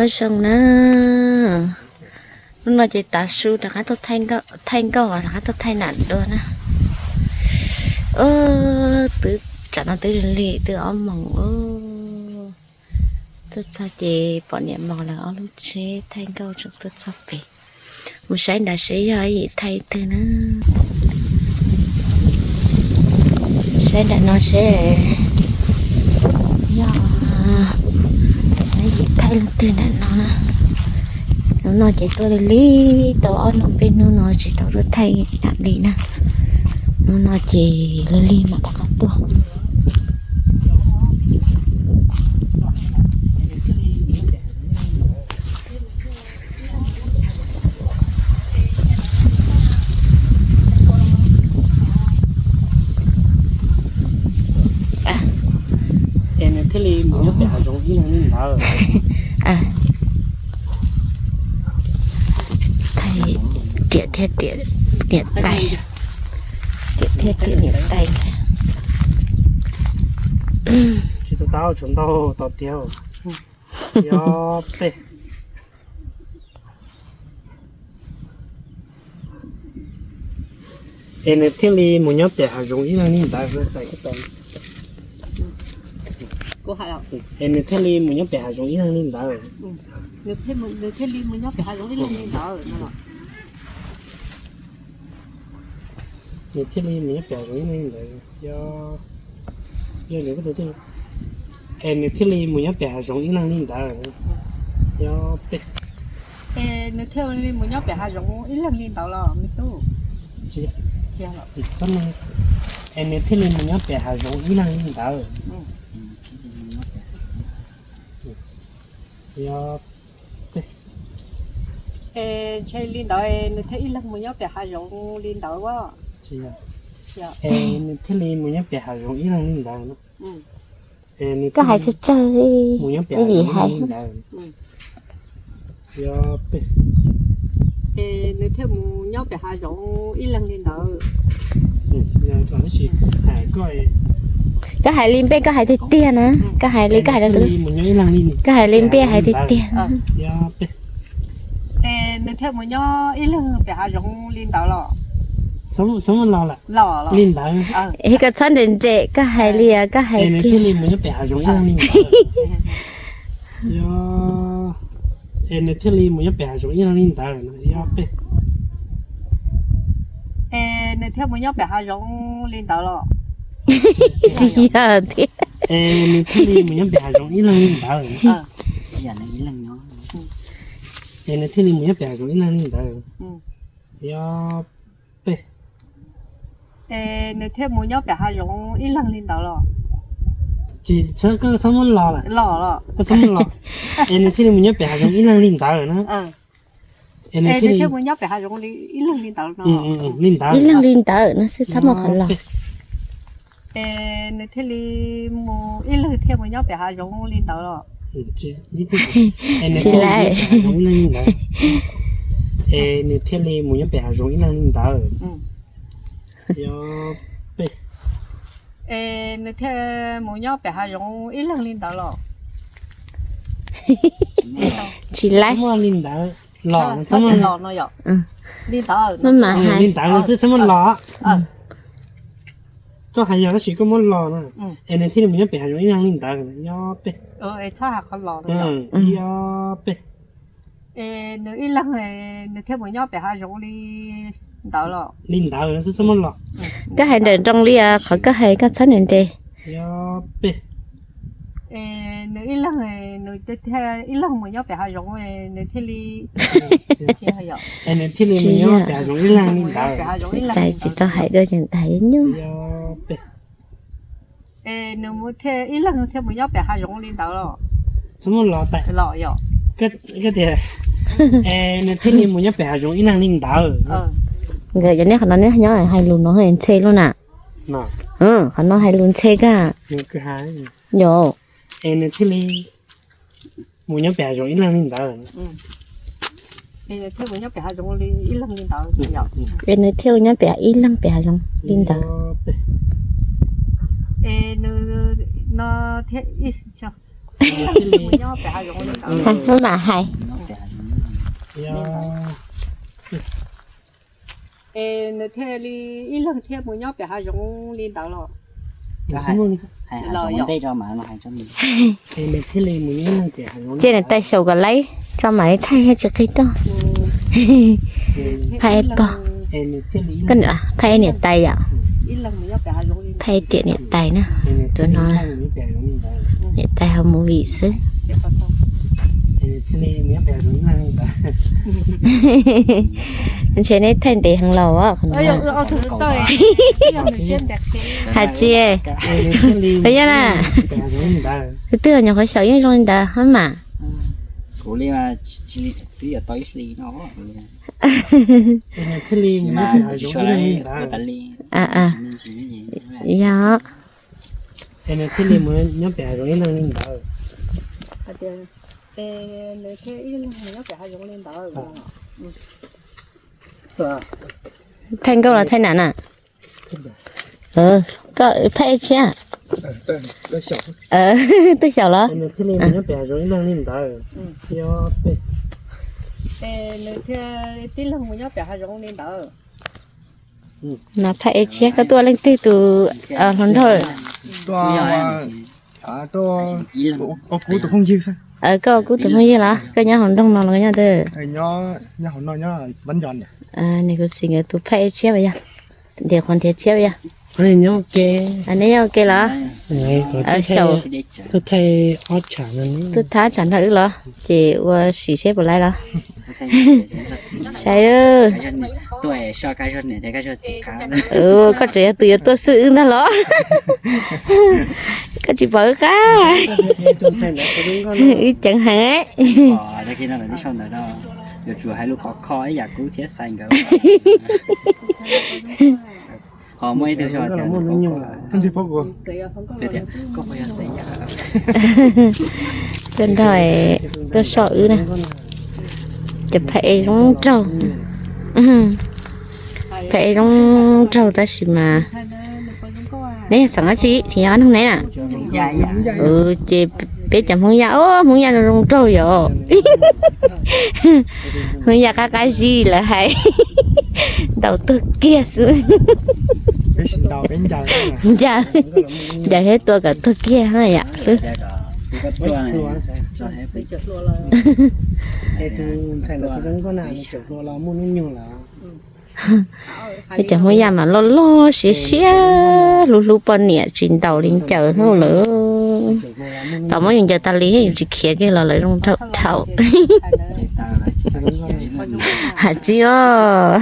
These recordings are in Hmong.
Nyob zoo na, hnub no ces tav su rov qab tuaj thaij nkauj, rov qab tuaj thaij nam dua na. Twb, tsam no twb lig twb ob moos. Tuaj txog ces pom niam mos lawv ob lub tsheb thaij nkauj tseem tuaj txog pem. Mus saib nrad seb yog yim thaij twg na. Saib nram no seb yog yim thaij leej twg nram no na. Hnub no ces tuaj lig lig tau ob hnub peb hnub no tsis tau tuaj thaij nam li na. Hnub no ces lig lig mam rov qab tuaj. Es nws thiaj li mus nyob pem hav zoov ib leeg li ntawd. Riam thiab riam niam tais, riam thiab riam niam tais. Tsis tau tau tshuav ntau tos tiag. Yog peb. Es nws thiaj li mus nyob pem hav zoov ib leeg li ntawd. Es nws thiaj li mus nyob pem hav zoov ib leeg li ntawd. Nws thiaj li mus nyob pem hav zoov ib leeg li ntawd. Nws thiaj li mus nyob pem hav zoov ib leeg li ntawd. Yog, yog nws, es nws thiaj li mus nyob pem hav zoov ib leeg li ntawd. Yog peb. Es nws thiaj li mus nyob pem hav zoov ib leeg li ntawd los me tub? Es nws thiaj li mus nyob pem hav zoov ib leeg li ntawd. Yog peb. Es ntshe li ntawd nws thiaj ib leeg mus nyob pem hav zoov li ntawd as. Es nws thiaj li mus nyob pem hav zoov ib leeg li ntawd. Koj hais tsawg tsawg, mus nyob pem hav zoov ib leeg li ntawd. Yog peb. Es nws thiaj mus nyob pem hav zoov ib leeg li ntawd. Koj hais li npe koj hais tiag tiag na, koj hais li koj hais rau tus, koj hais li npe hais tiag tiag. Es nws thiaj mus nyob ib leeg pem hav zoov li ntawd los? Txhob muab los lawm li ntawd. Es koj txhob nres nres, koj hais li koj hais tiag. Yog, es nws thiaj li mus nyob pem hav zoov ib leeg li ntawd no yog peb. Es nws thiaj mus nyob pem hav zoov li ntawd los? Tsis yog thiab. Es nws thiaj li mus nyob pem hav zoov ib leeg li ntawd. Es nws thiaj li mus nyob pem hav zoov ib leeg li ntawd. Yog peb. Es nws thiaj mus nyob pem hav zoov ib leeg li ntawd los? Tsis, koj txhob muab los lawm. Koj txhob muab los. Es nws thiaj li mus nyob pem hav zoov ib leeg li ntawd na. Es nws thiaj li mus nyob pem hav zoov ib leeg li ntawd no. Li ntawd. Ib leeg li ntawd no xwb, txhob muab qhov los. Es nws thiaj li mus ib leeg thiaj mus nyob pem hav zoov li ntawd los? Tsis lawm. Es nws thiaj li mus nyob pem hav zoov ib leeg li ntawd. Yog peb. Es nws thiaj mus nyob pem hav zoov ib leeg li ntawd los? Tsis lawm. Muaj li ntawd los, txhob muab los no yom. Li ntawd, maj mam hais li ntawd xwb, txhob muab los. Koj hais yog tab sis koj muab los no. Es nws thiaj li mus nyob pem hav zoov ib leeg li ntawd yog peb. Txhob hais qhov los no yog peb. Es nws ib leeg, nws thiaj mus nyob pem hav zoov li ntawd los? Li ntawd xwb, txhob muab los. Koj hais nrawm nroos li os, qhov koj hais koj txhob nres nres. Yog peb. Es nws ib leeg, nws thiaj ib leeg mus nyob pem hav zoov, nws thiaj li, es nws thiaj li mus nyob pem hav zoov ib leeg li ntawd. Tais tsis tau hais dua ces tais nyuj. Es nws mus thiaj ib leeg thiaj mus nyob pem hav zoov li ntawd los? Txhob muab los tais los yom. Koj tias, es nws thiaj li mus nyob pem hav zoov ib leeg li ntawd. Nkawd cov neb qhov no neb nyob hais lus no ntshe lub na. Qhov no hais lus ntshe koj. Yog. Es nws thiaj li mus nyob pem hav zoov ib leeg li ntawd. Es nws thiaj mus nyob pem ib leeg pem hav zoov li ntawd. Es nws no thiaj, Maj mam hais. Es nws thiaj li ib leeg thiaj mus nyob pem hav zoov li ntawd los? Cia nws tais xyaum kom laib tso mam li thaij tsis qhib rau. Phaj ib pog, phaj ib niam tais yom. Phaj ib riam niam tais na. Tus no niam tais hauv movie xwb. Ntshe neb thaij ntev heev los qhov no. Hais tsis, yog na, tus twg nyuam qhuav xyaum yeej zoo li ntawd hab mas. Yog. Thaij nkauj los thaij nam na? Koj phaj ib tshiab. Twb xyaum los? No phaj ib tshiab, koj tuaj leej twg tus hluas nraug? Koj ua kuv tus phooj ywg los koj nyob hauv nroog no los nyob twg? Nws kuv xis nkawd tus phaj ib tshiab yog, nrhiav qhov nrhiav tshiab yog. Neb nyob ua ke los? Xyaum, tuaj thab tsam nrog wb los ces ua sim seb puas laib los. Saib, koj tseem yog tus yuav tuaj xwb wb ntag los? Koj tsis pom wb qab. Wb ceev heev. Yuav tsum hais lus khov kho ib yam kuv thiab Xais nkawd. Ho muaj ib tug, koj puas yog Xais? Tuaj nrog, tuaj soj wb na. Cov phaj ej zoo nraug, phaj ej zoo nraug tab sis mas neb yog xeem dab tsi, tsis yog Ab Noog ne na? Ces peb cov Hmoob Yaj, o, Hmoob Yaj zoo zoo nraug yom. Hmoob Yaj qab qab zib lawv hais, ntaus tuag kiag xwb. Ncaws, ncaws thiab tua kom tuag kiag na yom. Peb cov Hmoob Yaj mas loj loj siab siab, hlub hlub poj niam tsis ntaus li ncaws hnub lawm. Thaum muab yus ncaws tas li yus tsis khiav kiag los lawv zoo dhau dhau. Hais tsis os.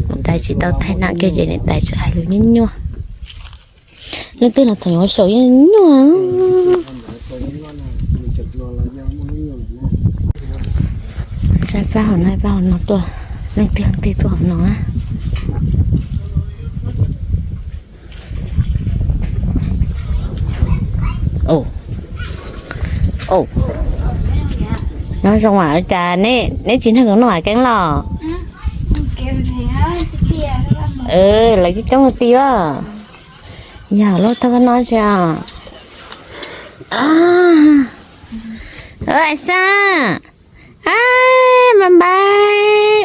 Niam tais tsis tau thaij nam kiag ces niam tais txawm hais lus nyuaj nyuaj. Leej twg los thaum yuav xyaum yeej nyuaj. Saib pab hauv no, pab hauv no tuaj, leej twg leej twg tuaj hauv no na. Nyob zoo, ua cas neb tsis nrog kuv noj keeb los? Lawv coob coob ti as. Yog lub thawj koj noj tsi os? Xab, bye bye.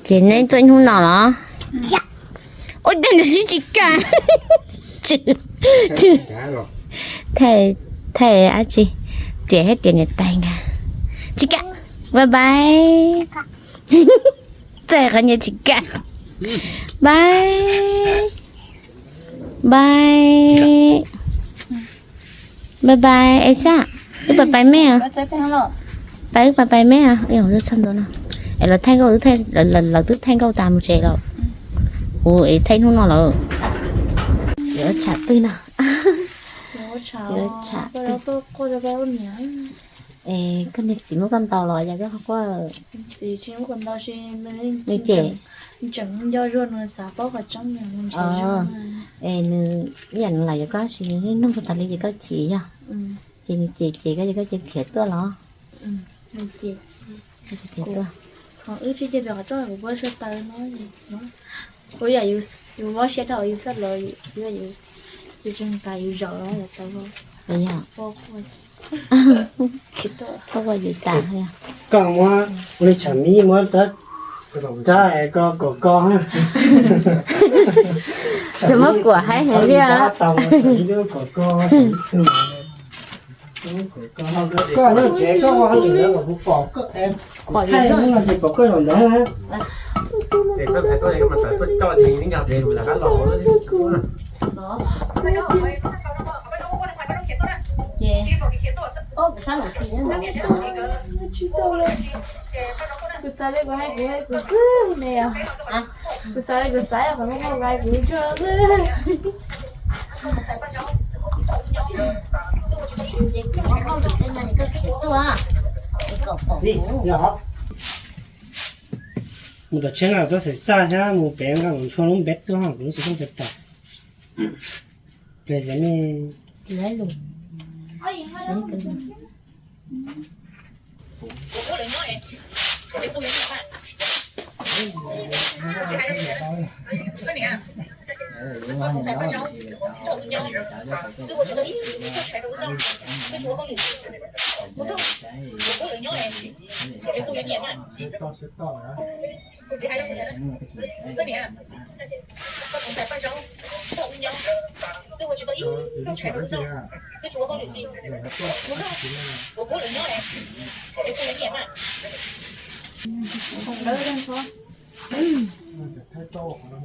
Ces neb tuaj ib hnub no los? Ua cas nws sib tsis kam. Thaij, thaij dab tsi? Ces hais tias niam tais nkaus. Tsis kam. Bye bye. Txawm qhov nyias tsis kam. Bye. Bye. Bye bye, es Xab, wb pais pais mej os. Pais wb pais pais mej os. Es lawv thaij nkauj, lawv twb thaij nkauj tas mus tsev lawm. Ua es thaij hnub no lawm. Yuav tsham twg no? Yuav tsham twg? Es koj niag txiv muab koj ntaus los yog koj quaj? Nws cem. Es nws ib yam nws los yuav koj sis nws nug koj tas li ces koj chim yog. Ces nws cem ces koj yuav koj cia khiav tuaj los? Khiav tuaj. Kuv yog yus, yus mob siab dhau yus xab los yus, yus tseem nqa yus zaum los yus tau. Yog. Qhov ua yus tas. Koj muab ua li tsam mib muab rab es koj kom koj. Tseem muab kuam haib heev li. Tau kom koj. Koj nyob tsev koj ua hauj lwm ntawd kom kuv pom koj, kuv thaij no ces pom koj zaum ntawd na. Ces koj ntxhais tuaj, koj mas tawm tuaj coj ces neb nyob pem mus lam qab los. Kuv xav li kuv hais kuv hais kuv xwb ne yog. Kuv xav li kuv xav, qhov no kuv hais kuv tsuag xwb. Mus tom tsheb nqa txoj xaim xaj thiab mus pem nqa mus ntshua lub npeb tuaj, kuv lub xov tooj pem tawm. Pem nej.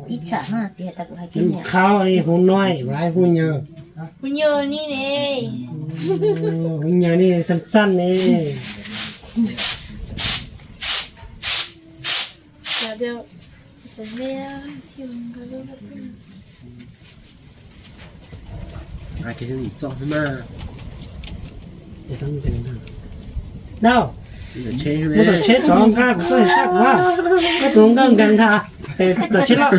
Ib tsam no txiv hais tas kuv hais kiag niam. Qhov hu no ib hu nyuag. Hu nyuag ni ne. Hu nyuag ni xaj xaj ni. Dau, mus tom tsheb tod nqa kuv txoj xaim xaj kuv, koj tus hluas nkauj nkees ntag, tom tsheb loj.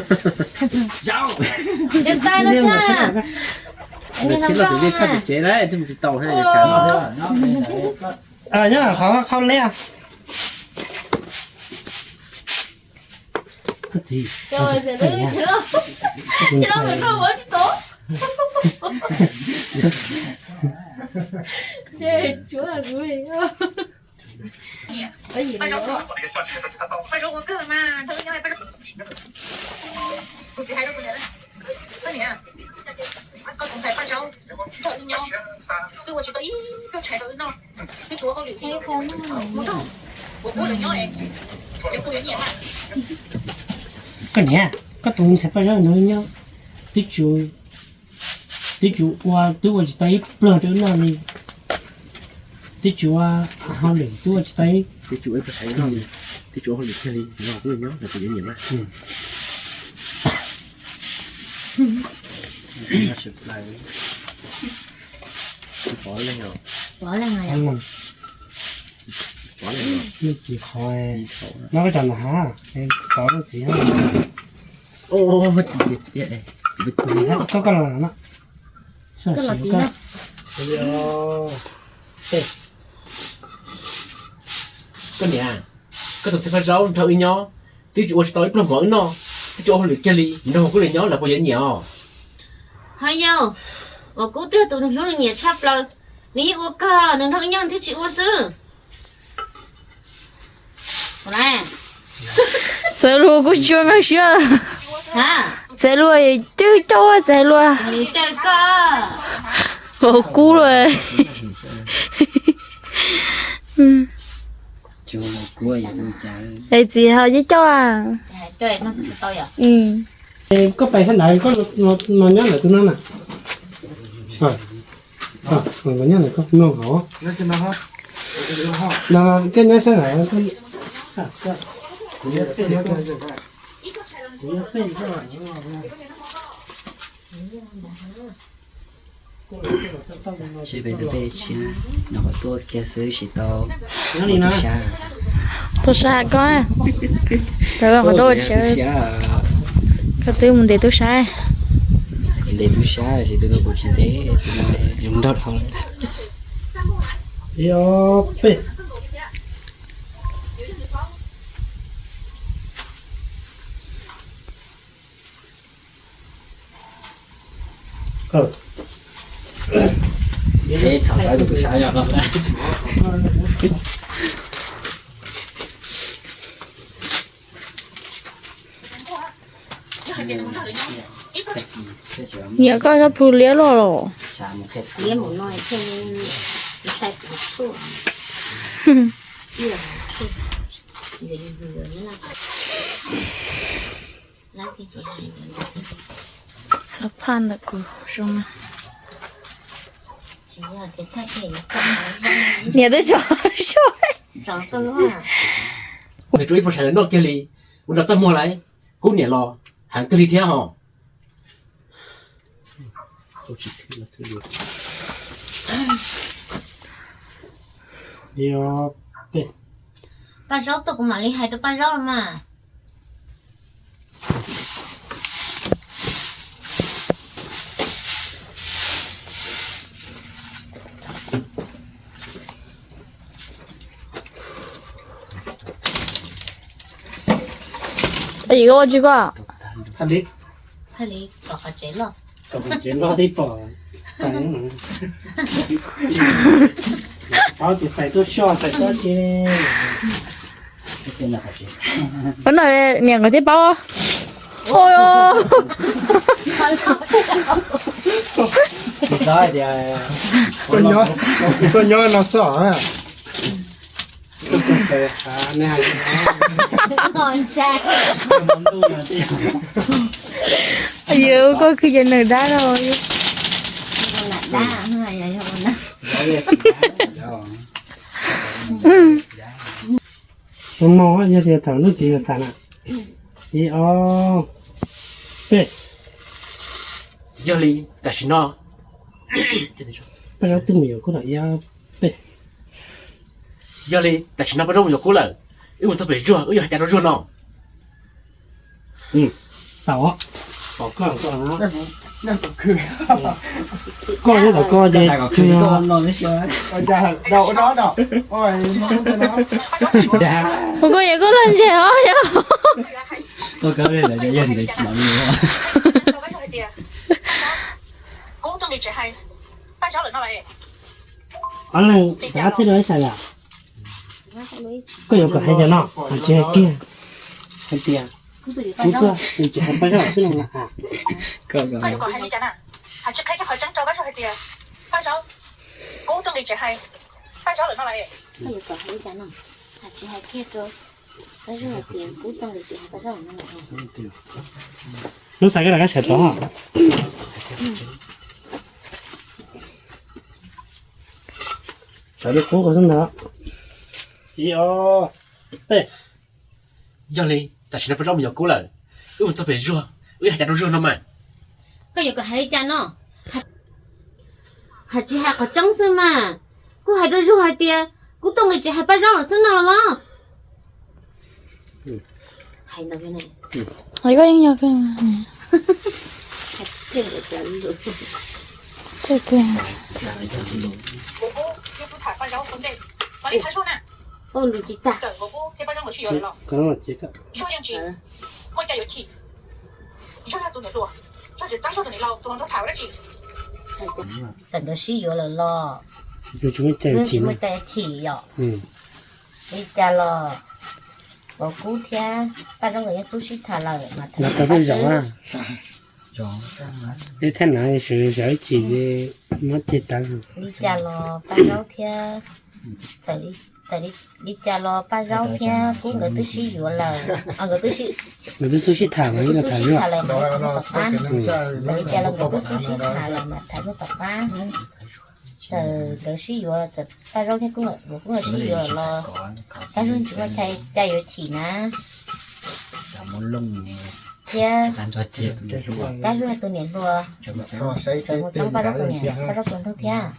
Tom tsheb loj tus vij tshaj tsis tsev lawm, twb mus tsis tau. Nyob qhov qhau leb. Koj txiv, Koj niam, koj tus ntxhais Paj Zaub no nyob, twb tsis, twb tsis ua, twb ua tsis tau ib pluag rau wb noj li. Twb tsis ua hauj lwm, twb ua tsis tau, twb tsis ua ib pluag rau wb noj li, twb tsis ua hauj lwm kiag li, no kuj nyob los kuv yuav nyiam mas. Pov leeg os. Pov leeg os. Leej txiv qhov, no koj cov nram hav, pov leej txiv. Koj, koj los no. Koj niam, koj tus ntxhais Paj Zaub nrog wb nyob, twb tsis ua tsis tau ib pluag mov wb noj, twb tsis ua hauj lwm kiag li, nrog kuv li nyob los puas yuav nyiam os? Hos yau, uas kuv twb yog tus nws hlub nws nyiam tshaj plaws, nws yeej ua kawg, nws nrog wb nyob nws thiaj tsis ua xwb. Txawv luag kuj tsis ua nkag siab. Txawv luag cwj coj txawv luag. Pom kub luag. Es txiv ho cwj coj. Koj pais sab nraud, koj no nyob ntawm tus no na. Nyob ntawm koj mloog hauv. Koj nyob sab nraud. Seb peb tus peb tshiab no qhov tuaj kiag xwb tsis tau. Tub sab koj, qhov tuaj, koj twb mus ntes tub sab. Ntes tub sab tsis tau, kuv tsis ntes, zoo nraug dhau. Ib ob peb. Niam koj yog plhu liab loj los? Xav phaj ntawm kuv zoo na. Niam twb tso so. Nws rau ib puas sawv daws noj kiag li, ua nrog txaj muag lauj, kub niam los heev kawg li thiab hos. Paj Zaub tuaj kuv mam li hais rau Paj Zaub los mas. Yim koj ua tsi koj? Paj li, tom qhov tsev loj, tom qhov tsev loj tib pom xais, pab tias xais tuaj soj xais tuaj tsi. Pab no niam nkawd thiaj paub. Koj nyob no xwb. Yog koj khwv cov nws dab no. Ua mog yog tias thaum leej txiv tham na. Ib ob peb. Yog li tam sim no Paj Zaub twb mus yuav kub lawm ib ob peb. Yog li tam sim no Paj Zaub mus yuav kub lawm, wb mus txog pem Zuag wb yuav hais cas rau Zuag no? Tau, koj nyob tom koj ces dag. Ua koj yog koj loj ntseg os yog. Ob leeg xav thiaj rau ib sas yom. Koj yuav kom hais cas no, hais tsis hais kiag? Hais tias kuv tuaj, tsis hais Paj Zaub xwb no. Koj yuav kom hais li cas na? Hais tsis qhia kiag qhov tseeb rau Paj Zaub hais tias Paj Zaub, kuv tuaj nqis tsev hais Paj Zaub lawm no los. Koj yuav kom hais li cas no? Hais tsis hais kiag rau Paj Zaub hais tias kuv tuaj nqis tsev hais Paj Zaub lawm no. Hnub xav koj los koj sawv tau. Sawv daws qub nkaus xwb ntag. Ib ob peb. Yog li tam sim no Paj Zaub mus yuav kub lawm, wb mus txog pem Zuag, wb yuav hais cas rau Zuag no mas? Koj yuav kom hais li cas no? Hais tsis hais qhov tseeb xwb mas. Kuv hais rau Zuag hais tias kuv tuaj nqis tsev hais Paj Zaub lawm xwb no los mas. Hais ntawd, hais koj yeej yog kawg. Ua li Paj Zaub tsis tag. Muaj cai yuav chim. Zog yog tus niam hluas, Zog tsis txeeb Zog tus niam laus tus hluas nraug tham ua dab tsi? Txawm nkawd sib yuav lawm los tsis muaj cai yuav chim yom. Li cas los Vauv Kub thiab Paj Zaub nkawd yeej xub sib tham lawm mas tham. Ib thaj no sawv ib chim muab ceg tawv. Li cas los Paj Zaub thiab, txawm li cas los Paj Zaub thiab Kub nkawd twb sib yuav lawm, nkawd twb, nkawd twb xub sib tham mas, xub sib tham lawm mas tham tom qab. Txawm li cas los nkawd twb xub sib tham lawm mas tham tom qab. Txawm nkawd sib yuav, txawm Paj Zaub thiab Kub, Kub nkawd sib yuav los Paj Zaub tsis muaj cai yuav chim na. Thiab Paj Zaub tus niam hluas, tsis muaj txeeb Paj Zaub tus niam, Paj Zaub tus nraug thiab.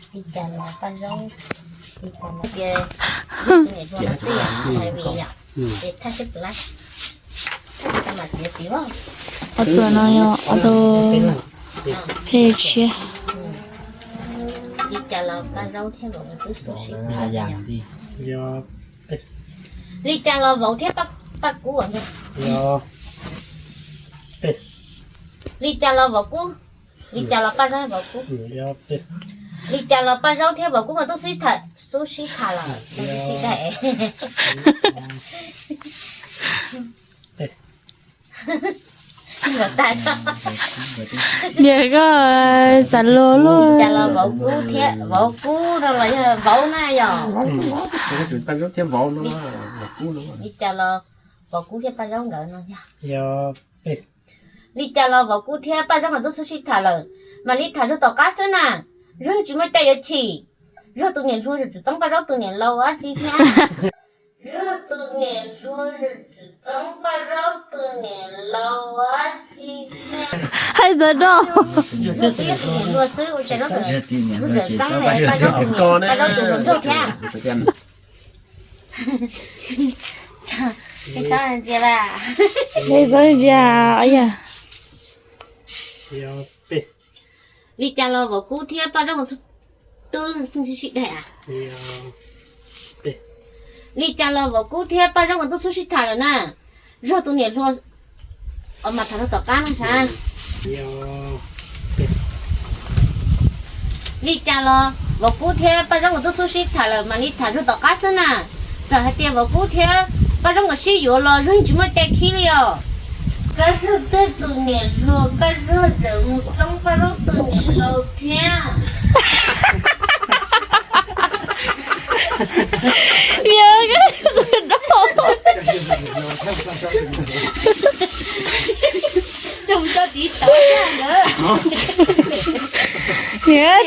Li cas los Paj Zaub, li cas los tias tus niam hluas no xwb yom, hais vim yom, ces thaj sib plas, thaj sib plas mam txiav txim os. Ob tug no yog ob tug phem tshiab. Li cas los Paj Zaub thiab Vauv twb xub sib tham yom. Li cas los Vauv thiab Paj Kub ntag. Yog peb. Li cas los Vauv Kub, li cas los Paj Zaub Vauv Kub, li cas los Paj Zaub thiab Vauv Kub mas tub xub sib tham, xub sib tham lawm. Niam koj xav luag luag. Li cas los Vauv Kub thiab, Vauv Kub no los yog Vauv na yog. Li cas los Vauv Kub thiab Paj Zaub nkawd no yog. Li cas los Vauv Kub thiab Paj Zaub mas tub xub sib tham lawm, mam li tham zog tom qab xwb na. Zog tsis muaj cai yuav chim. Zog tus niam hluas tseem txeeb Paj Zaub tus niam laus dab tsi thiab. Zog tus niam hluas tseem txeeb Paj Zaub tus niam laus dab tsi thiab. Hais txog Zog twb yog tus niam hluas xwb, ua cas Zog tseem txeeb Paj Zaub tus niam, Paj Zaub tus hluas nraug thiab. Txhob ntsia, txhob ntsia. Li cas los Vauv Kub thiab Paj Zaub nkawd tub sib daig. Li cas los Vauv Kub thiab Paj Zaub nkawd tub xub sib tham lawm na. Zog tus niam hluas, mas tham zog tom qab no sav. Li cas los Vauv Kub thiab Paj Zaub nkawd tub xub sib tham lawm mam li tham zog tom qab xwb na. Txawm hais tias Vauv Kub thiab Paj Zaub nkawd sib yuav los Zog yeej tsis muaj cai khib li os. Koj Zog twb tus niam hluas, Koj Zog tseem mus txeeb Paj Zaub tus niam laus thiab. Niam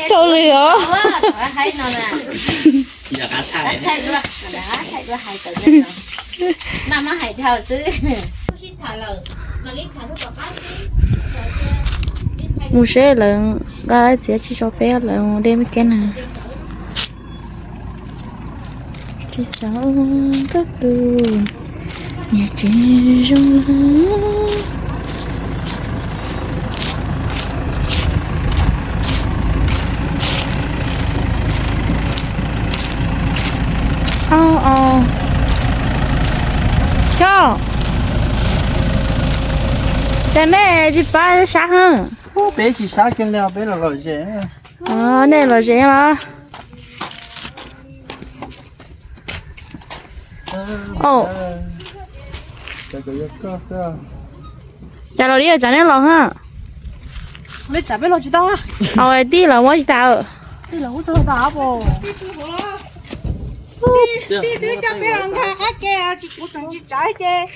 rau li os. Mus seb lawv nqa lab txiav tsis tso peb lawv de me keb na. Tsis xav koj tus niam tsev zoo. Au, au. Choj, cas nej tsis pab sab hab? Peb tsis sab kiag li, peb los lom zem. Nej lom zem los? Cas los li tsav neb los hab? Tij los muab tsis tas. Tij twb coj peb los nkag qab ke, tsis kuv tseem tsis tsav ces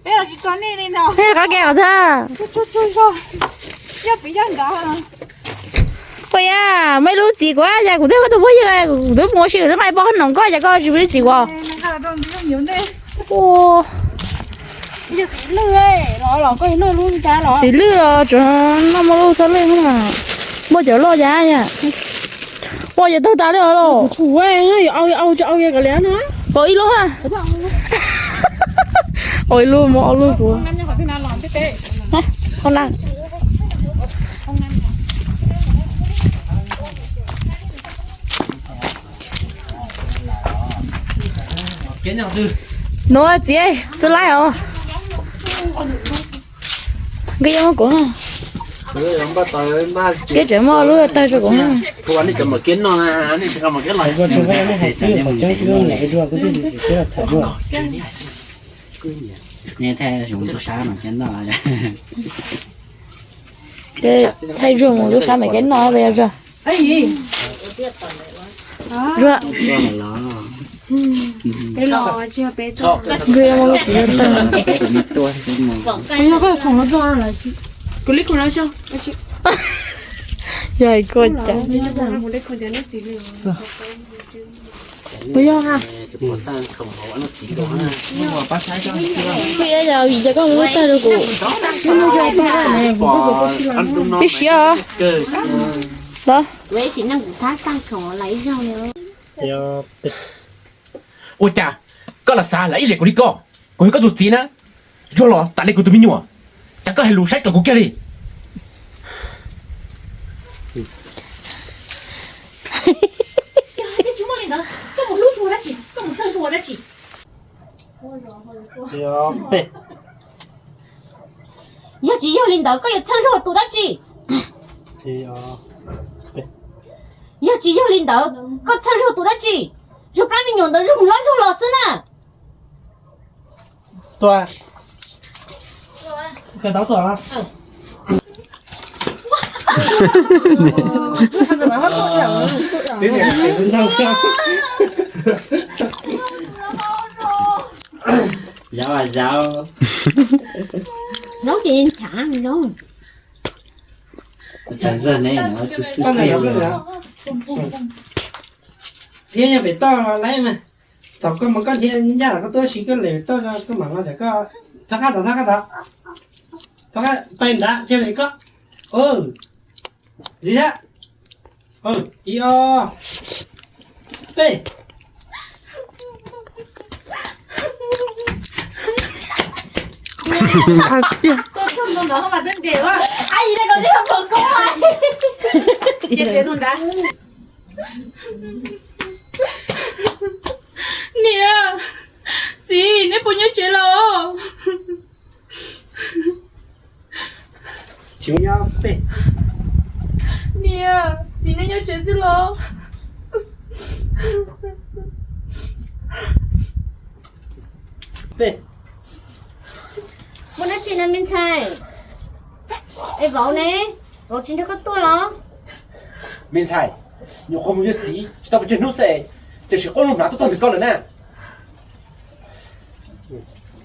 peb los tsis txog nej li no. Qab ke os thab. Yog pim yog nrad. Ua yam muaj ib lub txiv kuv, yam kuv twb ua tus phooj ywg, kuv twb mus ua si kuv twb nqa ib pob qhob noom koj, cas koj tsis muaj lub txiv kuv? Txiv lwj os, tsuav noj muaj lub txhob lwj mas. Muaj cov loj cas, muaj cov tawg tas li os los. Pom ib lub ha. Pom ib lub, muaj ob lub kuv. Nuav txiv, xwb laib os. Nkawd yuav muab kuv, keb tseem muaj lub tawg rau kuv. Thaij zuag mus lub sab mam keb noj peb yuav zuag. Zuag. Nkawd yuav muab lub txiv tawg. Yog hais koj cas. Kuv yog ha. Kuv yog yog vim ces koj muab lub tawg rau kuv. Pib siav os. Los. Ua cas koj los xav lam ib yam kuv li koj? Kuv yog koj tus txiv na, yog los tas li kuv tus me nyuam, cas koj hais lus saib txog kuv kiag li. Yog Tsis yog li ntawd, koj yuav txhawj zog tus dab tsi? Yog tsis yog li ntawd, koj txhawj zog tus dab tsi? Zog plab me nyuam ntawd zog mus loj zog los xwb na. Tuaj. Kawm tau tuaj los. Zaum zaum. Nov ces nchav nov. Nchav zog ne, nov tus xwb tiag. Thiab yog pem toj lawm mas. Thaum koj mus koj nrhiav ncaj los koj tuaj si koj lem toj koj mam los tsam koj rov qab tod, rov qab tod, rov qab pais nrad tseg li koj. Ntxiv thiab. Ib ob peb. Niam, txiv, neb puas nyob tsev los? Niam, txiv, neb nyob tsev xwb los? Muaj dab tsi na me ntxhais? Es vauv ne? Vauv tsis nrog koj tuaj los? Me ntxhais, nyuam qhuav mus yuav txiv tsis tau pes tsawg hnub xwb, tseem sim quaj lub hnav tuaj txog ntawm koj lawm na.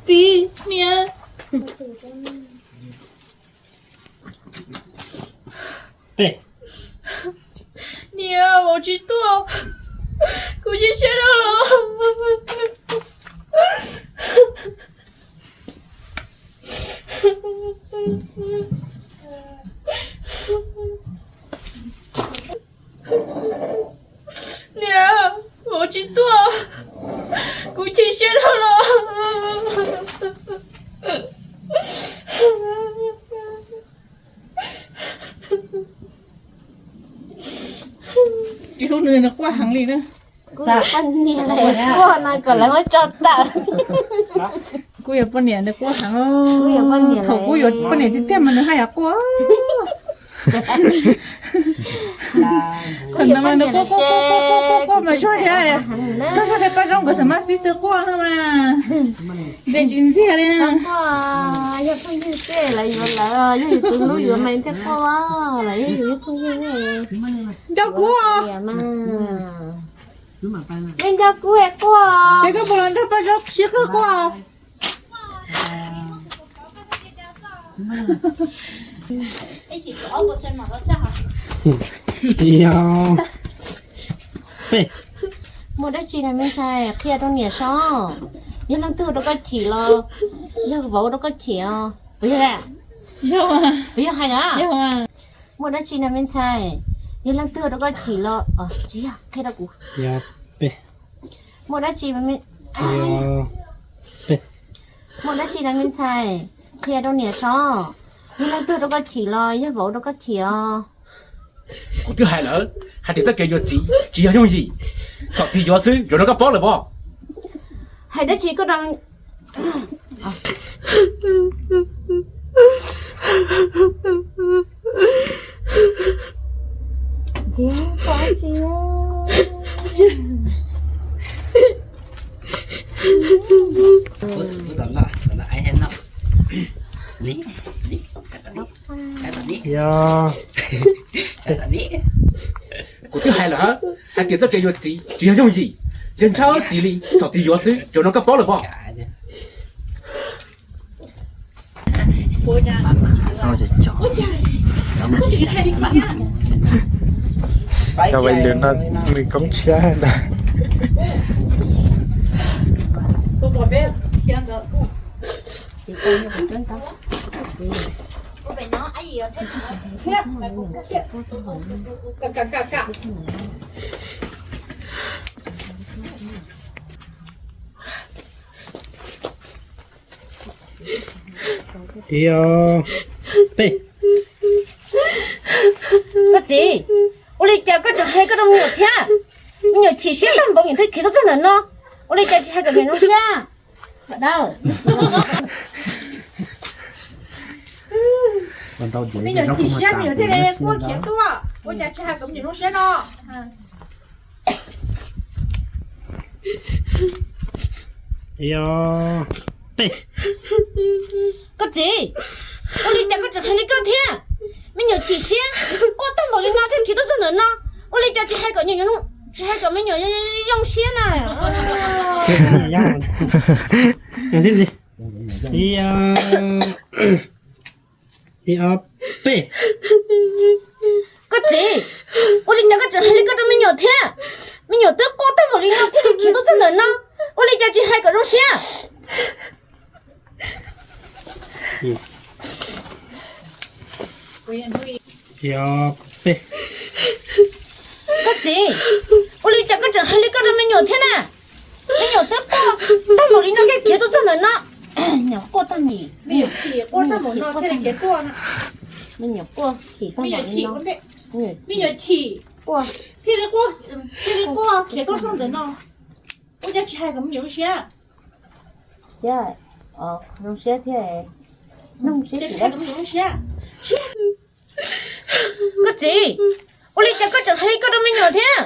Txiv, niam. Niam, vauv tsis tuaj, kuv cia siab dhau los. Niam, vauv tsis tuaj, kuv chim siab dhau los. Tsis hlub nws, nws quaj heev li na. Kuv yuav poj niam, lawv quaj no kom lawv muab tso tawm. Kuv yuav poj niam, nws quaj heev. Thaum kuv yuav poj niam tiag tiag mas nws haj yam quaj. Thaum ntawd mas nws quaj quaj quaj quaj quaj mas Zog thiab, Zog thiab Paj Zaub nkawd xam maj sib tw quaj no mas ntes tsis ntxiag li. Yog phooj ywg tej lawv yuav lawv, yog yus tus hlub yuav mas thiaj quaj, lawv yog yus phooj ywg. Nco kuv. Nej nco kuv es quaj. Ces koj puas los nrog Paj Zaub sib qawg quaj? Muaj dab tsi na me ntxhais, qhia rau niam saib. Yog leej twg ua rau koj chim los yog vauv ua rau koj chim os? Puas yog? Puas yog hais na? Muaj dab tsi na me ntxhais, yog leej twg ua rau koj chim los tsis yog, qhia rau kuv. Muaj dab tsi, muaj dab tsi na me ntxhais, qhia rau niam saib. Yog leej twg rau koj chim los yog vauv rau koj chim os? Kuv twb hais lawm hais tias txoj kev yuav txiv tsis yog yooj yim, txhom txiv yuav xwb, tsuas rau koj paub lawm pob. Hais dab tsi koj rau Kuv twb hais lawm hais tias txoj kev yuav txiv tsis yog yooj yim, yog ntshaw txiv li, txhom txiv yuav xwb, tsuas rau koj paub lawm pob. Cov vay lwm no nws koob tshiab na. Koj txiv, ua li cas koj tseem hais koj rau me nyuam thiab? Me nyuam chim siab tag npaum, me nyuam thiaj khiav tuaj txog ntawm no. Ua li cas tsis hais kom niam zoo siab? Dawb. Me nyuam chim siab me nyuam thiaj li quaj khiav tuaj, ua cas tsis hais kom me nyuam zoo siab no? Ib, ob, peb. Koj txiv, ua li cas koj tseem hais li koj thiab? Me nyuam chim siab, quaj tag npaum li no thiaj khiav tuaj txog ntawm no. Ua li cas tsis hais kom, tsis hais kom me nyuam zoo siab na? Ib, ib, ob, peb. Koj txiv, ua li cas koj tseem hais li koj rau me nyuam thiab? Me nyuam twb quaj tag npaum li no thiaj li khiav tuaj txog ntawm no. Ua li cas tsis hais kom zoo siab? Ib, ob, peb. Koj txiv, ua li cas koj tseem hais li koj rau me nyuam thiab na? Me nyuam twb quaj tag npaum li no thiaj khiav tuaj txog ntawm no. Nyuam quaj tag npaum, me nyuam chim quaj tag npaum no thiaj li khiav tuaj. Me nyuam quaj chim tag npaum li no, me nyuam chim quaj thiaj li quaj, thiaj li quaj khiav tuaj txog ntawm no. Ua cas tsis hais kom me nyuam zoo siab? Thiab, zoo siab thiab, zoo siab. Koj txiv, ua li cas koj tseem hais li koj rau me nyuam thiab?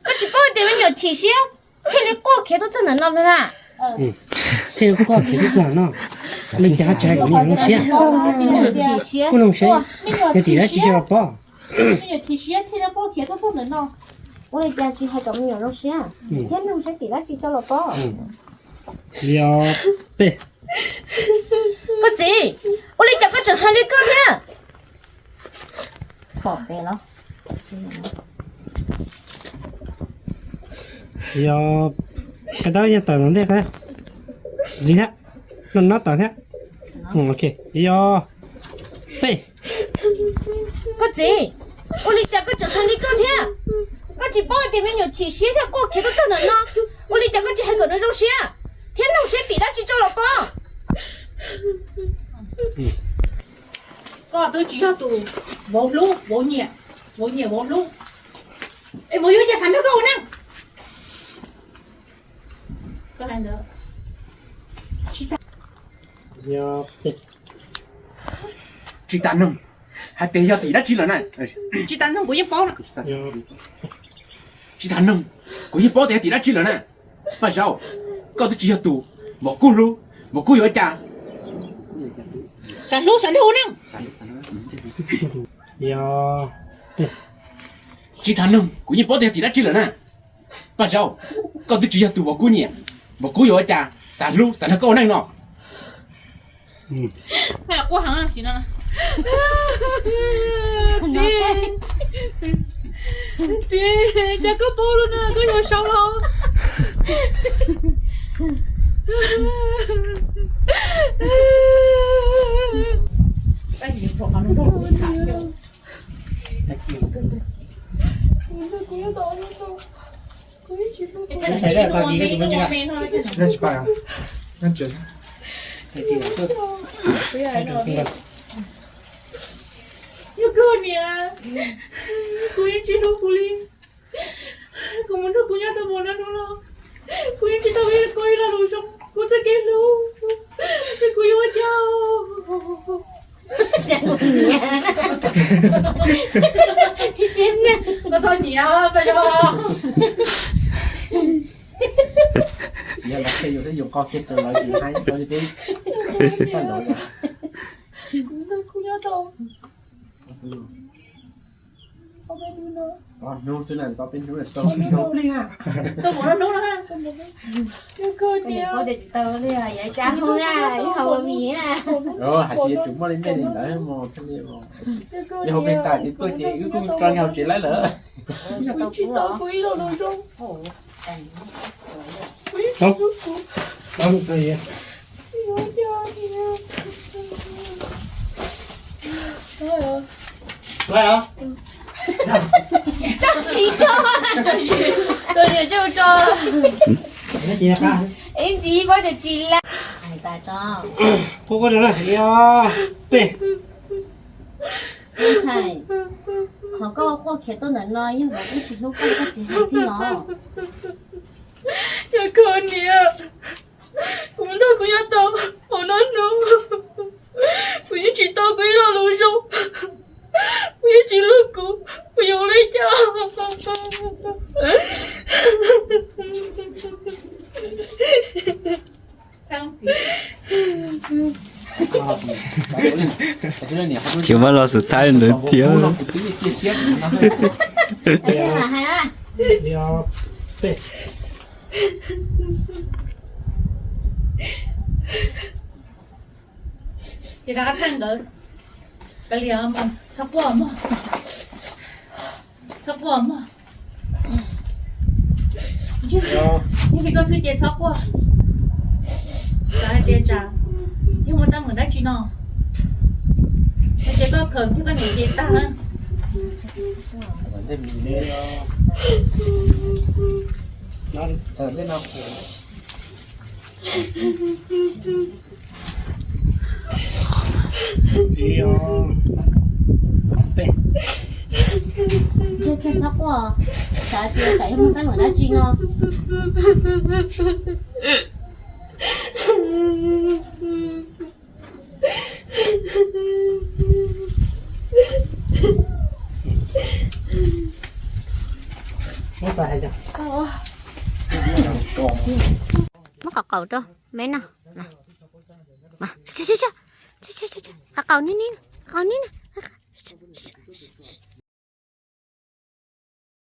Koj tsis paub tias me nyuam chim siab thiaj li quaj khiav tuaj txog ntawm no na? Thiaj li quaj khiav tuaj txog ntawm no, ua li cas koj tsis hais kom me nyuam zoo siab? Chim siab, kuj nug seb yog tim dab tsi tso los pov. Me nyuam chim siab thiaj li quaj khiav tuaj txog ntawm no. Ua li cas tsis hais kom me nyuam zoo siab thiab nug seb tim dab tsi tso los pov. Ib, ob, peb. Koj txiv, ua li cas koj tseem hais li koj thiab? Pom pem los. Ib, ob, koj tab yog tawm ntawm ntej, ntxiv thiab, no no tawm thiab. Ok, ib, ob, peb. Koj txiv, ua li cas koj tseem hais li koj thiab? Koj tsis paub hais tias me nyuam chim siab thiaj quaj khiav tuaj txog ntawm no. Ua li cas koj tsis hais kom nws zoo siab thiab nug seb tim dab tsi tso los pov. Koj twb tsis yog tus vauv hlub vauv nyiam, vauv nyiam vauv hlub, es vauv yuav ua cas xav nrog koj ua neej? Tsis tas nug hais tias yog tim dab tsi lawm na. Tsis tas nug, kuv yeej paub lawm. Tsis tas nug, kuv yeej paub tias yog tim dab tsi lawm na. Paj Zaub, koj twb tsis yog tus vauv kub hlub, vauv kub yuav ua cas xav hlub xav nrog ua neej? Tsis tas nug, kuv yeej paub tias yog tim dab tsi lawm na. Paj Zaub, koj twb tsis yog tus vauv kub nyiam, vauv kub yuav ua cas xav hlub xav nrog koj ua neej no? Quaj heev tsis no. Txiv, txiv, cas koj paub lub no koj yuav sau los? Yog koj niam, kuv yeej tsis hlub kuv li. Kuv mus nrog kuv nyob tau mus no hnub no, kuv yeej tsis tau ib lo lus zoo kuv txoj kev hlub, es kuv yuav ua cas? Koj txhob nyiav, Paj Zaub. Kuv nyob tau hnub xwb na, tau peb hnub na, tsis tau hnub na. Koj niam paub tias tsis tau li, yog ib cab hoob na, ib hauv ua mis na. Hais tsis yuav tsum muaj li nej li ntawd mos thiaj li mos. Yog hauv pes tas ces tuaj ces wb kuj tso li hauv tsev lawm lawm. Tsis tso. Ib ntsis paub tias tsis laj. Qhuab qhuab rau na, ib ob peb. Ntxhais, qhov koj quaj khiav tuaj ntawm no yog vauv twb tsis hlub koj, koj txiv hais tiag los? Yog koj niam, kuv nrog kuv nyob tau hauv no hnub, kuv yeej tsis tau kuv ib lo lus zoo. Tsis muab los xus thaib ntawd thiab. Ces rov qab thaij nkawd, kav liam, txhob quaj mog, txhob quaj mog. Yog vim koj xwb ces txhob quaj. Xav hais tias tsam yog muaj teeb meem dab tsi no, ces koj khawm kiag koj niam ces tag na. Ntshe kiag txhob quaj, xav tias tsam yog muaj teeb meem dab tsi no. Muab qhov qaum rau me no. Qhov qaum ni ni, qhov qaum ni ni.